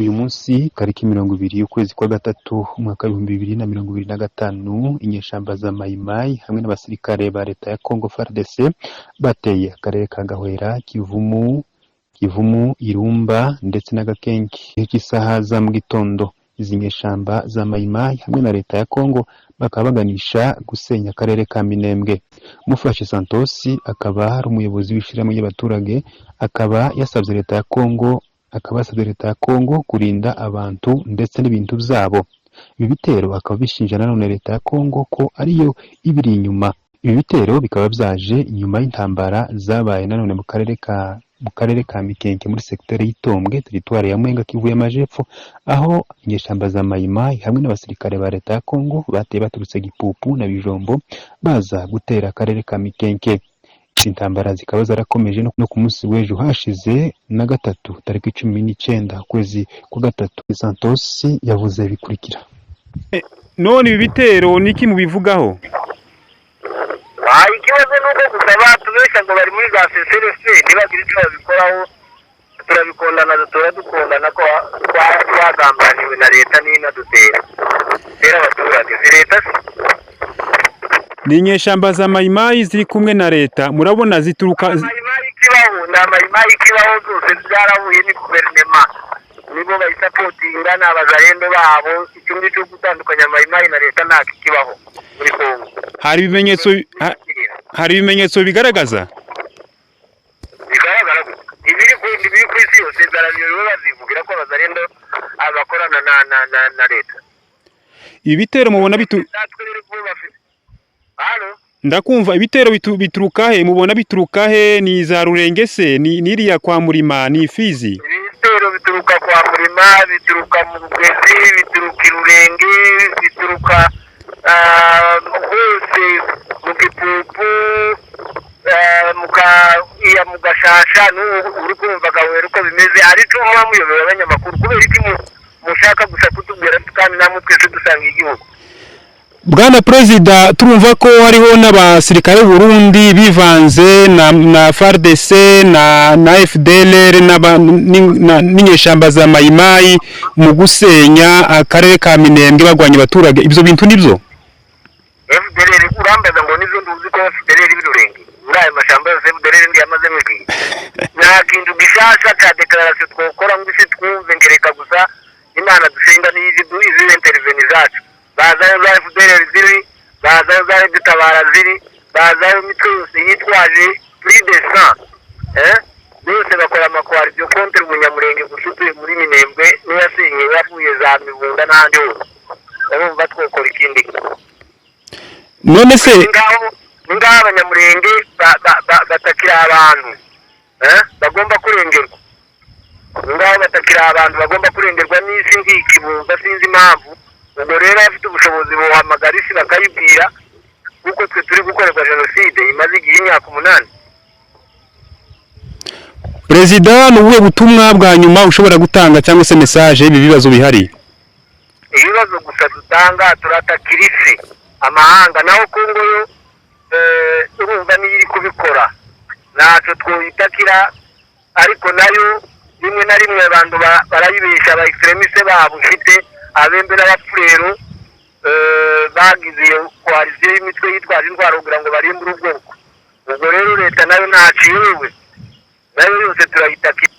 Uyu munsi tariki 20 y'ukwezi kwa gatatu umwaka w'2025, inyeshamba za Mayimayi hamwe n'abasirikare ba leta ya Congo FARDC bateye akarere ka Gahwera, Kivumu, Irumba ndetse na Gakenke cy'isaha za mu gitondo. Izi nyeshamba za Mayimayi hamwe na leta ya Congo bakaba baganisha gusenya akarere ka Minembwe. Mufashe Santos akaba ari umuyobozi w'ishirahamwe ry'abaturage, akaba yasabye leta ya Congo kurinda abantu ndetse n'ibintu byabo. Ibi bitero akaba bishinja nanone leta ya Congo ko ariyo ibiri inyuma. Ibi bitero bikaba byaje nyuma y'intambara zabaye nanone mu karere ka Mikenke, muri secteur y'Itombwe, teritwari ya Mwenga, Kivu y'Amajepfo, aho inyeshamba za Mayimayi hamwe n'abasirikare ba leta ya Congo bateye baturutse Gipupu na Bijombo, baza gutera akarere ka Mikenke. Izi ntambara zikaba zarakomeje no ku munsi w'ejo hashize na gatatu, tariki 19 ukwezi kwa gatatu. Santos yavuze bikurikira. None ibi bitero niki mubivugaho? Ikibazo ni uko gusa batubeshya ngo bari muri za CCRF, ntibagire icyo babikoraho. Turabikondana, dutora dukundana ko twagambaniwe na leta n'inadutera tera abaturage, si leta se? Ni inyeshamba za Mayimayi ziri kumwe na leta, murabona zituruka Mayimayi ikibaho ni Mayimayi ikibaho, zose byarahuye ni guverinema, nibo bayisapotinga, ni abazarendo babo. Icyo ngicyo gutandukanya Mayimayi na leta ntako ikibaho muri Kongo. Hari ibimenyetso bigaragaza? Bigaragara gusa ibiri ku isi yose barabiyobewe, bazivugira ko abazarendo abakorana na leta. Ibi bitero mubona bitu Natwe rero kuba bafite hano. Ndakumva. Ibitero bituruka he? Mubona bituruka he? Ni za Rurenge se? Ni niriya kwa Murima? Ni Fizi? Ibitero bituruka kwa Murima, bituruka mu Rugezi, bituruka i Rurenge, bituruka hose mu Gipupu, iya mu Gashasha. N'ubu uri kumva Gahwera uko bimeze, ariko muba muyobewe abanyamakuru. Kubera iki mushaka gusa kutubwira kandi namwe twese dusanga igihugu? Bwana Perezida, turumva ko hariho n'abasirikare b'u Burundi bivanze na FARDC na FDLR n'inyeshamba za Mayimayi mu gusenya akarere ka Minembwe, bagwanya abaturage. Ibyo bintu nibyo? FDLR urambaza ngo nizo? Nduzi ko FDLR b'Irurenge muri ayo mashamba yose FDLR ndi yamazemo igihe. Nta kintu gishasha ca déclaration twokora ngo isi twumve, ngereka gusa Imana dusenga niyo izi intervene zacu. Bazayo za FDLR ziri, bazayo za Dutabara ziri, bazayo imitwe yose yitwaje plus de 100, bose bakora ama coalition contre Umunyamurenge gusa utuye muri Minembwe n'iyasenye yavuye za Mibunda n'ahandi hose. Urumva twokora ikindi? None se Ni ngaho Abanyamurenge batakiri abantu bagomba kurengerwa. Ni ngaho batakiri abantu bagomba kurengerwa n'isi nk'ikibumva, sinzi impamvu. Ubwo rero abafite ubushobozi buhamagara isi bakayibwira, kuko twe turi gukorerwa jenoside imaze igihe imyaka 8. Perezida, ni ubuhe butumwa bwa nyuma ushobora gutanga cyangwa se message y'ibi bibazo bihari? Ibibazo gusa dutanga, turatakira isi, amahanga. Naho Kongo yo, urumva niyo iri kubikora, ntacyo twoyitakira, ariko nayo rimwe na rimwe abantu barayibesha, aba extrémistes babo ifite Abembe n'Abapfurero, bagize iyo coalition y'imitwe yitwaje intwaro kugira ngo barimbure ubwoko. Ubwo rero leta nayo ntaciwe, nayo yose turayitakira.